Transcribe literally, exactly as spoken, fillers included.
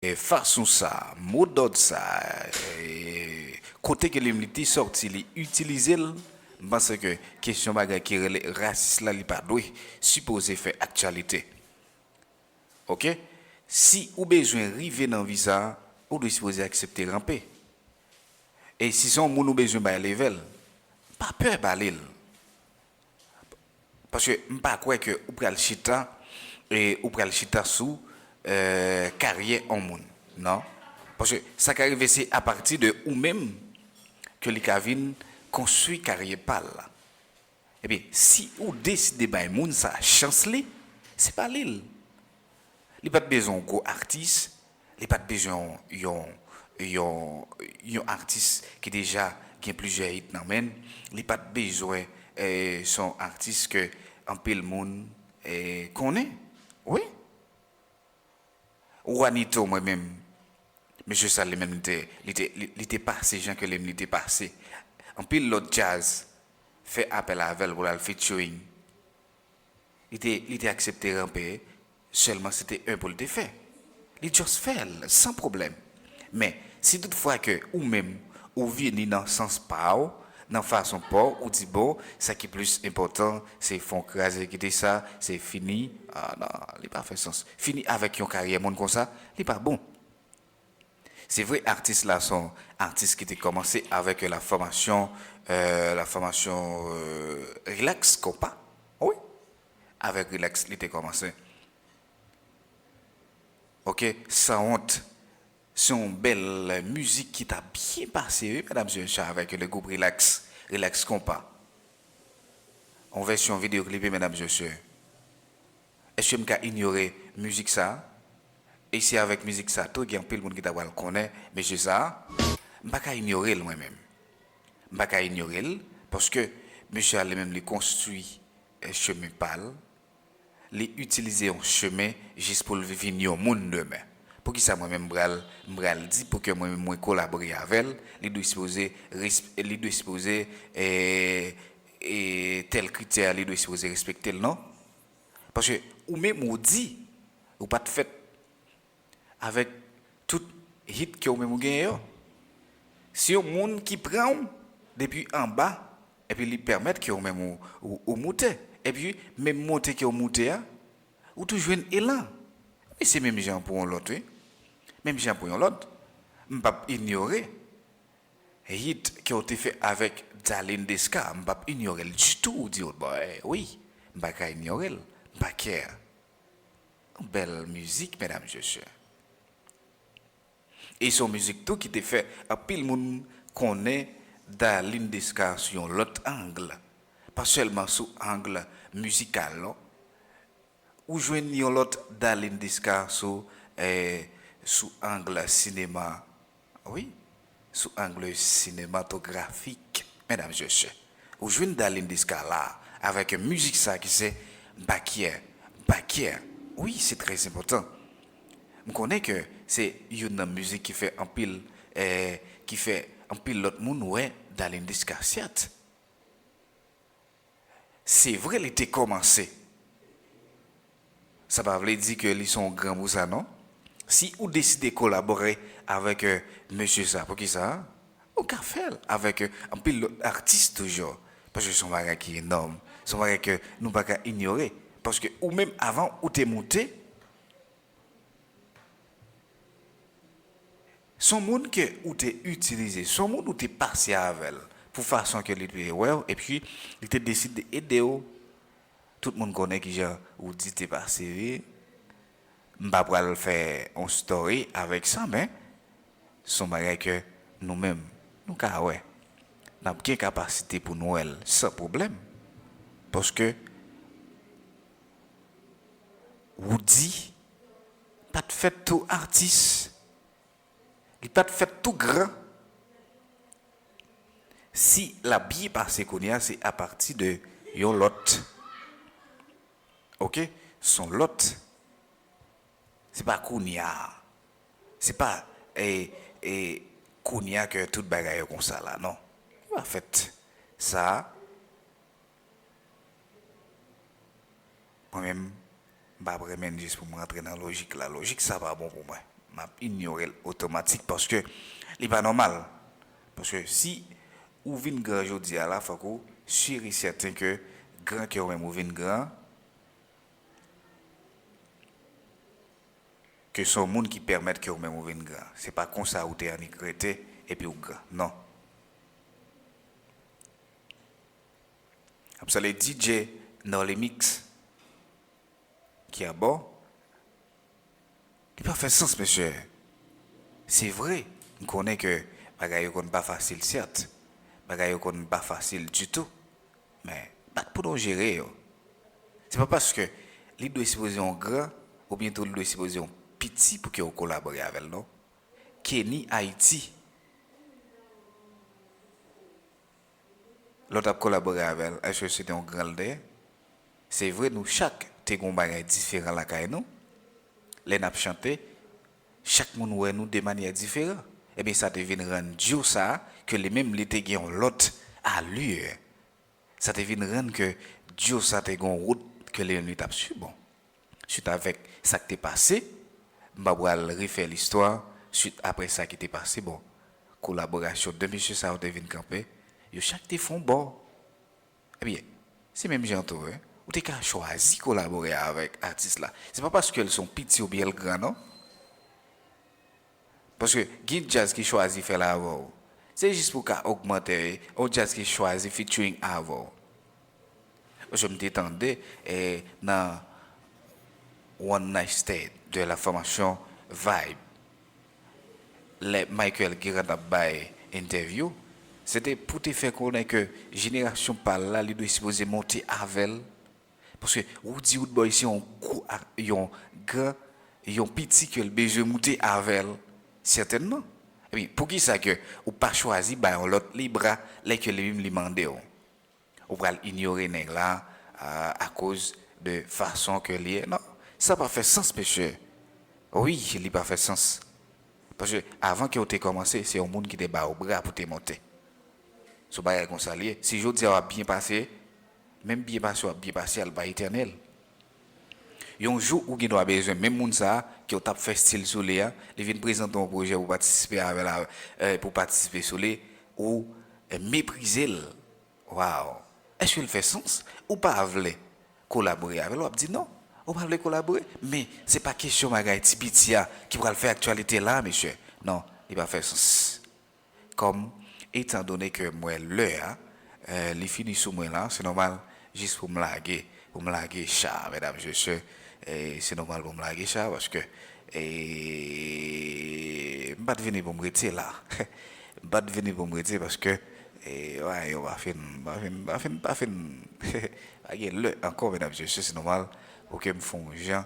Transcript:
E fason sa, modòd sa, e kote ke li, li te sòti, li itilize l, m panse ke kesyon bagay ki rele rasis la, li pa dwe sipoze fè aktyalite. Oke? Si ou bezwen rive nan vi sa, ou dwe sipoze aksepte ranpe. E si se yon moun ou bezwen bay level, pa pè ba li l. Paske m pa kwè ke ou pral chita, e ou pral chita sou, eh, karyè yon moun, non. Paske sa ka rive se apati de ou menm ke li ka vin konstwi karyè pa l la. Ebyen, si ou deside bay moun sa chans li, se pa li l. Li pa t bezwen yon gwo atis, li pa t bezwen yon, yon, yon, yon atis ki deja gen plizyè hit nan men l, li pa t bezwen, eh, se yon atis ke anpil moun, eh, konnen. Wi. Juanito, mwen menm, mesye sa li menm li te, li te, li, li te pase jan ke li, li te pase. Anpil lòt djaz fè apèl avè l pou l al featuring. Li te, li te aksepte ranpe, sèlman se te en pou l te fè. Li just fè l, san pwoblèm. Men, si toutfwa ke ou menm, ou vini nan sans pa w, nan fason pa w, ou di, bon, sa ki plis enpòtan, se fè yon kraze kite sa, se fini. Ah, non, li pa fè sans. Fini avèk yon karyè moun konsa, li pa bon. Se vre, atis la se yon atis ki te kòmanse avèk la fòmasyon, eh, la fòmasyon, eh, Relax Konpa. Wi, avèk Relax li te kòmanse. Oke, Sanwont. Se yon bèl mizik ki ta byen pase, wi, medam e mesye, avèk le gwoup Relax, Relax Konpa. Yon vèsyon videyo klipe, medam e mesye. Èske m ka inyore mizik sa? E se avèk mizik sa tou, gen anpil moun ki ta pral konnen mesye sa. M pa ka inyore l, mwen menm. M pa ka inyore l, paske mesye a li menm li konstwi, eh, chemen pa l. Li itilize yon chemen jis pou l vin yon moun demen. Poukisa mwen menm m pral, m pral di pou ke mwen menm mwen kolabore avè l, li dwe sipoze resp-, li dwe sipoze, eh, eh, tèl kritè, li dwe sipoze respekte l, non? Paske ou menm ou di, ou pa t fèt avèk tout hit ke ou menm ou genyen yo. Se yon moun ki pran w depi anba, epi li pèmèt ke ou menm ou, ou, ou moute. Epi menm monte ke ou moute a, ou tou jwenn elan. Epi se menm jan pou yon lòt, wi. Menm jan pou yon lòt. M p ap inyore hit ke w te fè avèk Darline Desca, m p ap inyore l ditou, ou di, oh boy, wi, m pa ka inyore l, m pa care. Yon bèl mizik, medam e mesye. E se yon mizik tou ki te fè anpil moun konnen Darline Desca sou yon lòt ang. Pa sèlman sou ang mizikal, non. Ou jwenn yon lòt Darline Desca sou, eh, sou ang sinema. Wi, sou ang sinematografik, medam e mesye. Ou jwenn Darline Desca la, avèk mizik sa ki se Bakyè, Bakyè. Wi, se trè enpòtan. M konnen ke se youn nan mizik ki fè anpil, eh, ki fè anpil lòt moun wè Darline Desca, sèt. Se vre, li te kòmanse. Sa pa vle di ke li se yon gran pou sa, non. Si ou deside kolabore avèk, eh, mesye sa, poukisa? Ou ka fè l avèk, eh, anpil lòt atis toujou. Paske se yon bagay ki enòm. Se yon bagay ke nou pa ka inyore. Paske ou menm, avan ou te moute, se yon moun ke ou te itilize, se yon moun ou te pase avè l pou fason ke li te wè w, epi li te deside ede w. Tout moun konnen kijan Roody te pase, wi. M pa pral fè yon story avèk sa, men se yon bagay ke nou menm, nou ka wè. N ap gen kapasite pou n wè l san pwoblèm. Paske Roody pa t fèt tou atis. Li pa t fèt tou gran. Si l ap byen pase kounye a, se apati de yon lòt. Oke? Se yon lòt. Se pa kounye a. Se pa, e, e, kounye a ke tout bagay yo konsa la, non. Li pa fèt. Sa, mwen menm, m p ap renmen l jis pou m rantre nan lojik la. Lojik sa pa bon pou mwen. m ap inyore l otomatik paske li pa nòmal. Paske si ou vin gran jodi a la, fòk ou si e sèten ke gran ke ou menm ou vin gran, ke se yon moun ki pèmèt ke ou menm ou vin gran. Se pa konsa ou te annik rete epi ou gran. Non. M ap salye D J Norly Mix ki abò. Li pa fè sans, mesye. Se vre, m konnen ke bagay yo konn pa fasil, sèt. Bagay yo konn pa fasil ditou. Men, bat pou nou jere yo. Se pa paske li dwe sipoze yon gran, oubyen tou li dwe sipoze yon piti pou ke w kolabore avè l, non. Kenny Haïti. Lè w t ap kolabore avè l, èske se te yon gran l te ye? Se vre, nou chak te gen yon bagay diferan lakay nou. Lè n ap chante, chak moun wè nou de manyè diferan. Ebyen, sa te vin rann duo sa a, ke li menm, li te gen yon lòt alè. Sa te vin rann ke duo sa te gen yon wout ke li menm, li t ap swiv. Bon, swit avèk sa k te pase, m pa pral refè listwa, swit apre sa ki te pase, bon, kolaborasyon de mesye sa yo te vin kanpe, yo chak te fè yon bò. Ebyen, se menm jan tou, wi. Ou te ka chwazi kolabore avèk atis la. Se pa paske l se yon piti oubyen l gran, non. Paske gen djaz ki chwazi fè l avè w. Se jis pou w ka ogmante, yon djaz ki chwazi featuring avè w. Paske m te tande, eh, nan One Night Stand de la formation Vibe, lè Michael Guerrand ap bay entèvyou, se te pou te fè konnen ke jenerasyon pa l la, li dwe sipoze monte avè l. Paske Roody Roodboy se yon gwo a-, yon gran, yon piti ke l bezwen moute avè l, sètènman. Epi, poukisa ke ou pa chwazi bay yon lòt libra lè ke li menm li mande w? Ou pral inyore nèg la, a, akoz de fason ke li ye. Non, sa pa fè sans, mesye. Wi, li pa fè sans. Paske avan ke w te kòmanse, se yon moun ki te ba w bra pou te monte. Se yon bagay konsa li ye. Si jodi a w ap byen pase, menm byen pase w ap byen pase a, l pa etènèl. Yon jou, ou gen dwa bezwen menm moun sa a, ke w t ap fè stil sou li a, li vin prezante w yon pwojè pou w patisipe avè l, eh, pou w patisipe sou li, ou, eh, meprize l. Waw! Èske l fè sans? Ou pa vle kolabore avè l, w ap di non. Ou pa vle kolabore, men se pa kesyon bagay ti piti a ki pral fè aktyalite la, mesye. Non, li pa fè sans. Kòm, etan done ke m wè lè a, eh, li fini sou mwen la, se nòmal jis pou m lage, pou m lage cha, medam, mesye, eh, se nòmal pou m lage cha, paske, eh, m pa t vini pou m rete la. M pa t vini pou m rete, paske, eh, wa, yo pa fin, pa fin, pa fin, pa fin, pa gen lè ankò, medam, mesye, se nòmal pou ke m fè yon jan